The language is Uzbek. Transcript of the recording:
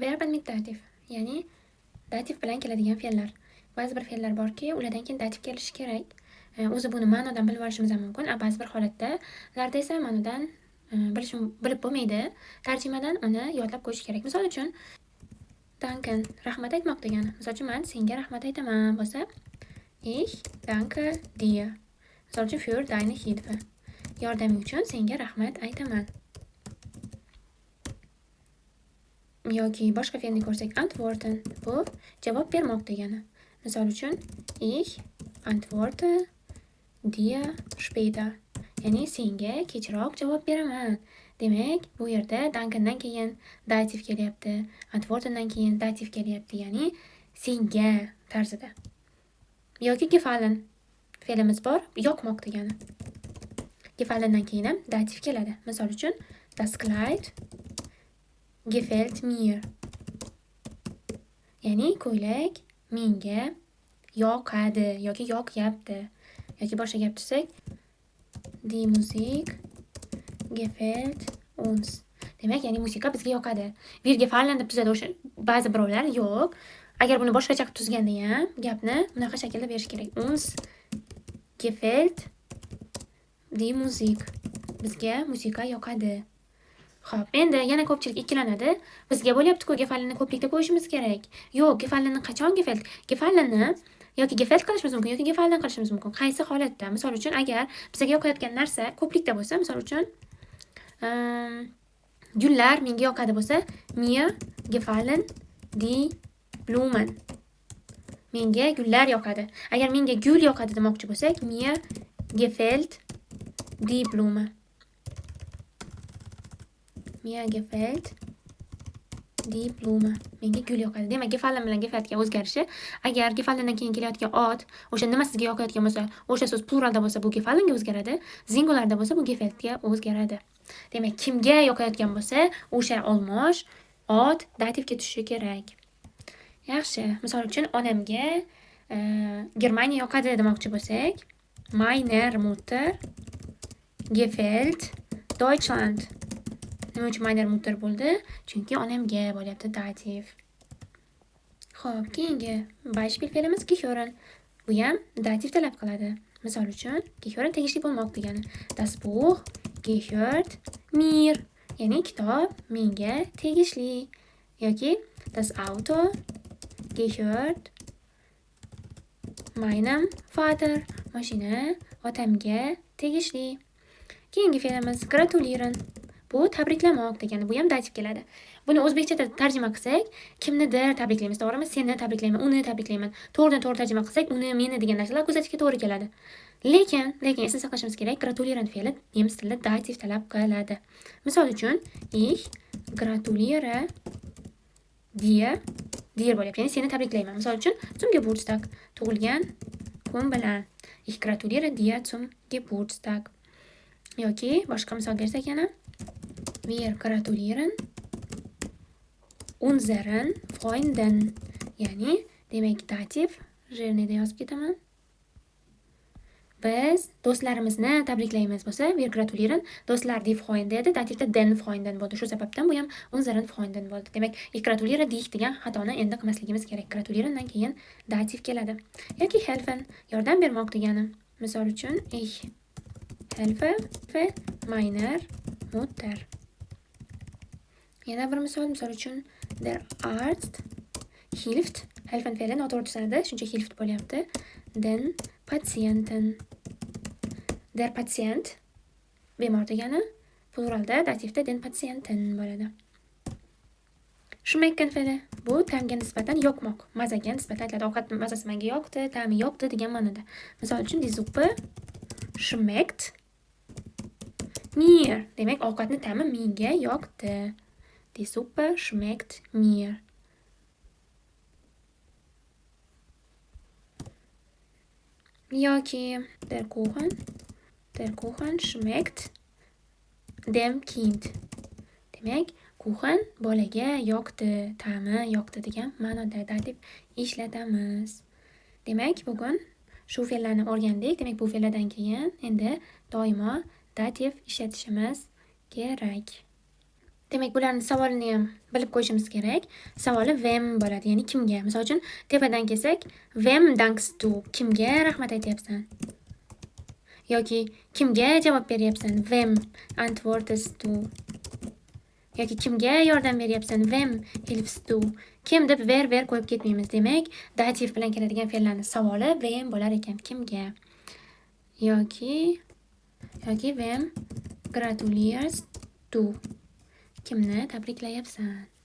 Verben mit Dativ, ya'ni dativ bilan keladigan fe'llar. Ba'zi bir fe'llar borki, ulardan keyin dativ kelishi kerak. O'zi buni ma'nodan bilib olishimiz ham mumkin. Ba'zi bir holatlarda esa ma'nodan bilib bo'lmaydi. Tarjimadan uni yodlab qo'yish kerak. Misol uchun, danken rahmat aytmoq degani. Misol uchun, men senga rahmat aytaman bo'lsa, ich danke dir. Misol uchun, für deine Hilfe. Yordaming uchun senga rahmat aytaman. Yoki boshqa fe'lni ko'rsak, antworten bu javob bermoq degani. Misol uchun, ich antworte dir später. Ya'ni senga kechroq javob beraman. Demak, bu yerda dankendan keyin dativ kelyapti, antwortendan keyin dativ kelyapti, ya'ni senga tarzida. Yoki gefallen fe'limiz bor, yoqmoq degani. Gefallendan keyin ham dativ keladi. Misol uchun, das Kleid gefällt mir. Ya'ni ko'ylak menga yoqadi yoki yoqyapti. Yoki boshqa gap tuzsak, die Musik gefällt uns. Demak, ya'ni musiqa bizga yoqadi. Wir gefallen deb tuzadi o'sha ba'zi birovlar, yo'q. Agar buni boshqacha qilib tuzganda ham gapni bunaqa shaklda berish kerak. Uns gefällt die Musik. Bizga musiqa yoqadi. Xo'p, endi yana ko'pchilik ikkilanadi. Bizga bo'lyapti-ku, gefallenni ko'plikda qo'yishimiz kerak. Yo'q, gefallenni qachon gefällt? Gefallenni yoki gefällt qilishimiz mumkin, yoki gefallen qilishimiz mumkin. Qaysi holatda? Misol uchun, agar bizga yoqayotgan narsa ko'plikda bo'lsa, misol uchun, gullar menga yoqadi bo'lsa, mir gefallen die Blumen. Menga gullar yoqadi. Agar menga gul yoqadi demoqchi bo'lsak, mir gefällt die Blume. Mir gefällt die Blume. Menga gul yoqadi. Demak, gefallen bilan gefälltga o'zgarishi, agar gefallendan keyin kelayotgan ot, o'sha nima sizga yoqayotgan bo'lsa, o'sha so'z pluralda bo'lsa, bu gefallenga o'zgaradi, singularda bo'lsa, bu gefälltga o'zgaradi. Demak, kimga yoqayotgan bo'lsa, o'sha olmosh ot dativga tushishi kerak. Yaxshi, misol uchun, onamga Germaniya yoqadi demoqchi bo'lsak, meiner Mutter gefällt Deutschland. Nima uchun meiner Mutter bo'ldi? Chunki onamga bo'lyapti dativ. Xo'p, keyingi Beispiel fe'limiz gehören. Bu ham dativ talab qiladi. Misol uchun, gehören tegishli bo'lmoq degani. Das Buch gehört mir. Ya'ni kitob menga tegishli. Yoki das Auto gehört meinem Vater. Mashina otamga tegishli. Keyingi fe'limiz gratulieren. Bu tabriklamoq degani. Bu ham dativ keladi. Buni o'zbekchada tarjima qilsak, kimnidir tabriklaymiz, to'g'rimi? Seni tabriklayman, uni tabriklayman. To'g'ridan to'g'ri tarjima qilsak, uni, meni degan narsalar akkuzativga to'g'ri keladi. Lekin esda saqlashimiz kerak, gratulieren fe'li nemis tilida dativ talab qiladi. Misol uchun, ich gratuliere dir, dir bo'lyapti. Ya'ni seni tabriklayman. Misol uchun, zum Geburtstag, tug'ilgan kun bilan. Ich gratuliere dir zum Geburtstag. Yoki boshqa misol bersak yana, wir gratulieren unseren Freunden. Ya'ni, demak, dativ жирный da yozib ketaman. Biz do'stlarimizni tabriklaymiz bo'lsa, wir gratulieren do'stlar die Freunde edi, dativda den Freunden bo'ldi. Shu sababdan bu ham unseren Freunden bo'ldi. Demak, ich gratuliere dich degan xatoni endi qilmasligimiz kerak. Gratulierendan keyin dativ keladi. Yoki helfen yordam bermoq degani. Misol uchun, ich helfe meiner Mutter. Yana bir misol, misol uchun, der Arzt hilft, helfen fe'li noto'g'ri tuziladi, shuncha hilft bo'lyapti. Den Patienten. Der Patient bemor degani, pluralda dativda den Patienten bo'ladi. Schmecken fe'li bu ta'mga nisbatan yoqmoq, mazaga nisbatan aytiladi. Ovqat mazasi menga yoqdi, ta'mi yoqdi degan ma'noda. Misol uchun, die Suppe schmeckt mir. Demak, ovqatni ta'mi menga yoqdi. Die Suppe schmeckt mir. Yoki der Kuchen schmeckt dem Kind. Demak, Kuchen bolaga yoqdi, ta'mi yoqdi degan ma'noda dativ ishlatamiz. Demak, bugun shu fe'llarni o'rgandik. Demak, bu fe'llardan keyin endi doimo dativ ishlatishimiz kerak. Demak, bularni savolini ham bilib qo'yishimiz kerak. Savoli "wem" bo'ladi, ya'ni kimga. Misol uchun, tepadan kelsak, "Wem dankst du?" Kimga rahmat aytyapsan? Yoki kimga javob beryapsan? "Wem antwortest du?" Yoki kimga yordam beryapsan? "Wem hilfst du?" Kim deb "wer", "wer" qo'yib ketmaymiz. Demak, Dativ bilan keladigan fe'llarni savoli "wem" bo'lar ekan. Kimga? Yoki "Wem gratulierst du?" Kimni tabriklayapsan?